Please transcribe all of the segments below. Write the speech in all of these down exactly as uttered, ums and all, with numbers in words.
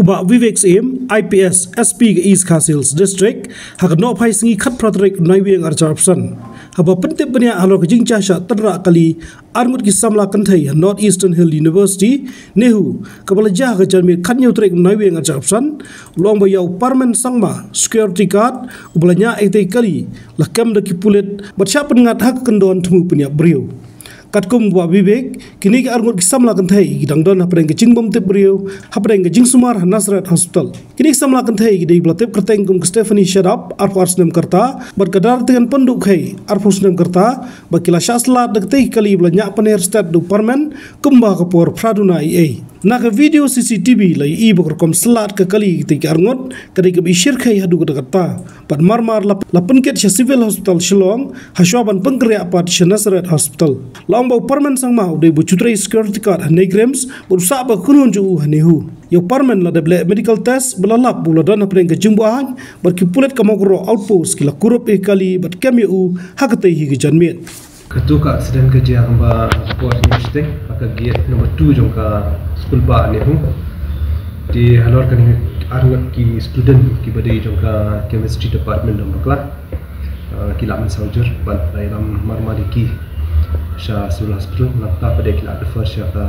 Bah Vivek Syiem, I P S, S P ka East Khasi Hills District, ha ka nohphai sngi khatphra tarik Naiwieng arhajar arphew san, haba pyntip bniah halor ka jingjia shah tynrah kali arngut ki samla kynthei ha North Eastern Hill University, NEHU, kaba la jia ha ka janmiet khathynñiew tarik Naiwieng arhajar arphew san, u la ong ba ïa u Parmen Sangma, security guard, uba la ñiah ïa katei ka kali, la kem da ki pulit bad shah pynngat ha ka kyndon thmu pynïap briew. Katkum u Bah Vivek, kine ki arngut ki samla kynthei ki dang don hapdeng ka jingbymtip briew, hapdeng ka jingsumar ha Nazareth Hospital. Kine ki samla kynthei ki dei ba la tip kyrteng kum ka Stephanie Shadap, arphew ar snem ka rta, bad ka Dartyngen Pynduhkhei, arphew snem ka rta, ba ki la shah slad da katei ka kali ba la ñiah pynher stet da u Parmen, kumba ka por phra duna eiei. Na ka video C C T V la ïohi ba ka rukom slad ka kali katei ki arngut, ka dei kaba i shyrkhei haduh katta katta. Bad marmar la, la pynkit sha Civil Hospital Shillong, hashwa ban pynkynriah pat sha Nazareth Hospital. La ong ba u Parmen Sangma u dei ba u ju trei security guard ha NEIGRIHMS, bad u sah ba kynhun jong u ha NEHU. Ïa u Parmen la dep leh medical test, bad la lap ba u la don hapdeng ka jingbuaid, bad ki pulit ka Mawkyrwat Outpost ki la kurup ïa ka kali, bad kem ïa u, ha katei hi ka janmiet. Kato ka accident ka jia kumba ka por ni shiteng, ha ka gate number two jong ka skul bah NEHU. Te halor kane arngut ki student kiba dei jong ka chemistry department dang bakla. Ah, ki la mynsaw jur, bad la ïalam marmar ïa ki sha Civil Hospital, nangta pat de ki la refer sha ka,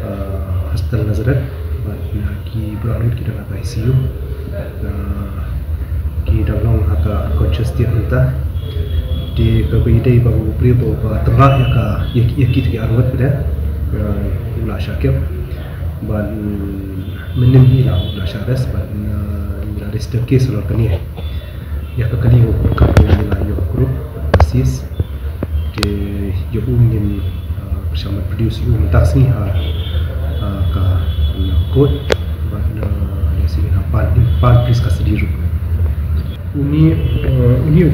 ah, Hospital Nazareth, bad na ki briew arngut ki don ha ka I C U. Ah, ki dang long ha ka unconscious state mynta. Te kaba ïadei bad u briew ba, ba tynrah ïa ka, ïa, ïa kita ki arngut pat de, ah, u la shah kep. Bad, mm, mynhynnin hi la, u la shah arrest, bad, ah, ngi la register case halor kane. Ïa ka kali u ka u ngi la ïoh kurup, seize. Te ïa u ngin, ah, pyrshang ban produce ïa u mynta ka sngi ha, ah, ka, mm, court, bad, ah, lehse ngin hap ban, ban police custody ruh. Une, ah, une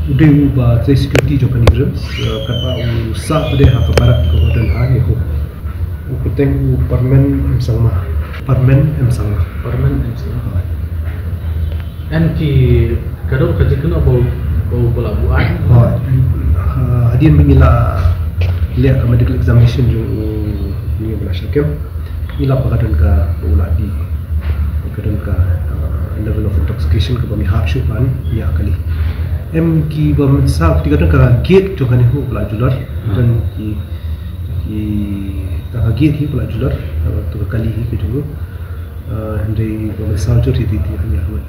u dei uba trei security jong ka NEIGRIHMS, ah, katba u sah pat de ha ka barak kaba don ha NEHU. U kyrteng u Parmen M Sangma. Parmen M Sangma. Parmen M Sangma. Hooid. Em ki ka dei ka jingkynnoh ba u, ba u la buaid? Hooid. Ah, hadien ba ngi la leh ka medical examination jong u, une uba la shah kem, ngi lap ba ka don ka, ba u la dih. Ka don ka, ah, level of intoxication kaba ym hap shuh ban ñiah kali. Em kiba mynsaw, te ka don ka gate jong ka NEHU ba la julor. Don ki Ki, ka gate hi ka la julor, ka tu ka kali hi ka jong u. Ah, hynrei ba mynsaw jur hi ti ti hanya hmut.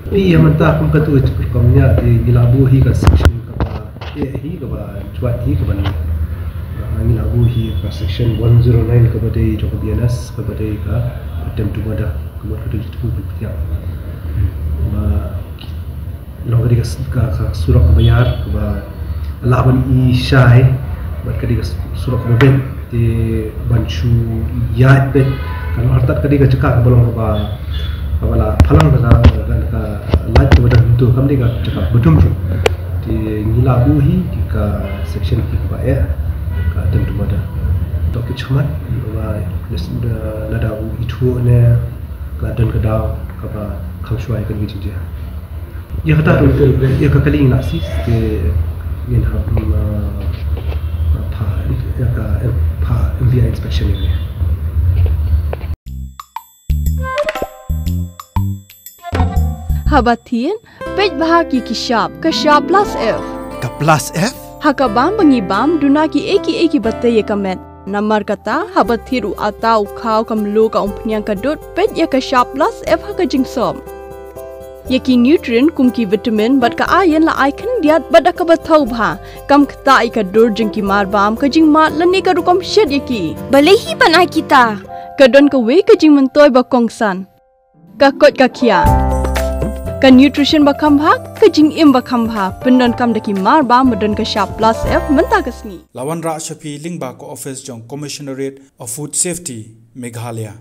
Phi ïa mynta kum ka tu ka jingkyrkhu ïa te ngi la buh hi ka section kaba eh hi kaba jwat hi kaba ni. Ah, ngi la buh hi ka section one zero nine kaba dei jong ka B N S kaba dei ka attempt to murder. Ka mut ka tu jingkyrkhu ka phi ïa. Ba Long ka dei ka, ka, ka surok kaba ïar, kaba lah ban i shai, bad ka dei ka surok kaba beit, te ban shu ïaid beit. Kan artat ka dei ka jaka kaba long kaba, kaba la phalang da ka, da ka light kaba dang hyntur, kam dei ka jaka ba dum shu. Te ngi la buh hi ka section hi kaba eh, ka attempt to murder. Tok ki chamat, ba lada u ithuh ne, ka don ka daw, kaba kham shuwa ïa kane ka jingjia. Ïa kata ruh, ïa ka kali ngi la seize te ngin hap, mm, uh, pha, ïa ka, eh, pha M V I inspection ïa kane. Haba thied, peit bha ki ki shap, ka shap plus F. Ka plus F? Ha ka bam ba ngi bam, duna kiei kiei kiba tei ïa ka met. Namar kata, haba thied u atta u khaw ka mluh ka umphniang ka dud, peit ïa ka shap plus F ha ka jingsop. Ïa ki nutrient kum ki vitamin bad ka iron la ai khyndiat bad da kaba thaw bha. Kam ktah ïa ka dur jong ki marbam, ka jingmad lane ka rukom shet ïa ki. Balei hi ban ai kita? Ka don kawei ka jingmyntoi ba kongsan. Ka koit ka khiah. Ka nutrition ba kham bha, ka jingim ba kham bha, pyndonkam da ki marbam ba don ka shap plus F mynta ka sngi. La wanrah sha phi lyngba ka office jong Commissionerate of Food Safety, Meghalaya.